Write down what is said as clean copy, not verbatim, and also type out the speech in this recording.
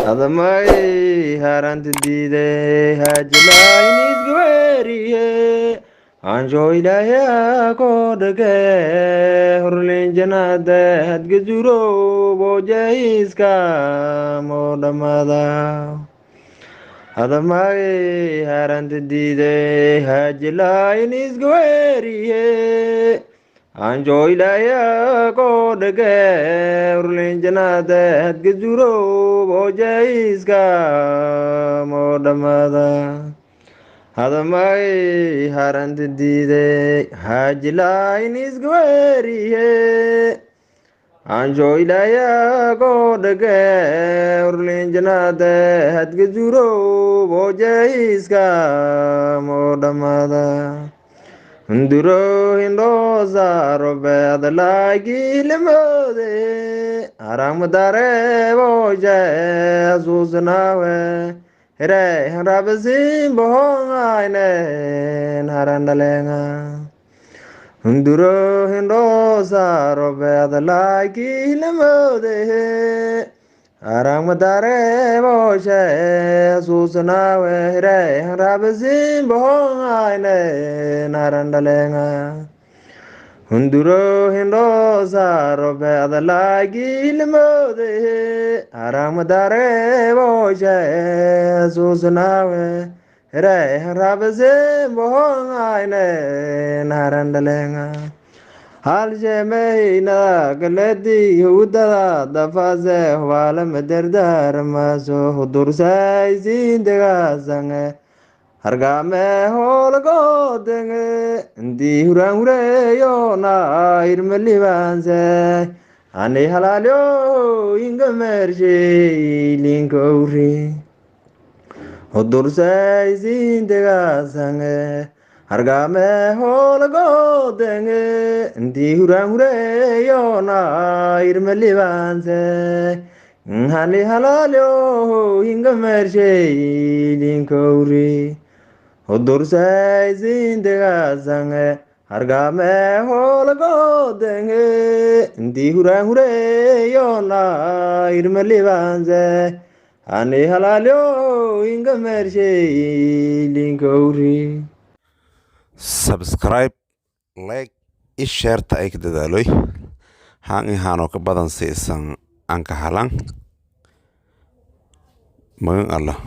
Adamay haranta diide hajilaynisgaweriye anjo ilaahay kodhage horlinjanade hadgazuro bojaiska modhamada. Adamay haranta diide hajilaynisgaweriye anjo ilaahay kodhage horlinjanade hadgazuro bojaiska modhamada. Hadamay haranta diide hajilaynisgaweriye anjo ilaahay kodhage horlinjanade hadgazuro bojaiska modhamada. Hunduro hindhosarobe adalaagilamode haramadareeboje xasuusnaawe here hanrabasin bohongaynen harandalenga. Hunduro hindhosarobe adalaagilamode haramadareeboje xasuusnaawe here hanrabasin bohongaynen harandalenga. Hunduro hindhosarobe adalaagilamode haramadareeboje xasuusnaawe here hanrabasin bohongaynen harandalenga. Halshemehinada kaledi hudada dafase hubaalama dardaarmaso hudursaysindegasange hargame hoolagodenge inti huraan hureyona irmalibanse ani halaalyo ingamershe linkowri hudursaysindegasange hargame hoolagodenge inti huraan hureyona irmalibanse hani halaalyo ingamershe linkowri hudursaysindegasange hargame hoolagodenge inti huraan hureyona irmalibanse hani halaalyo ingamershe linkowri. Subscribe, like i share-ta ay ka dadaaloy haan i haanoo ka badan si isan aan ka halan magan Allah.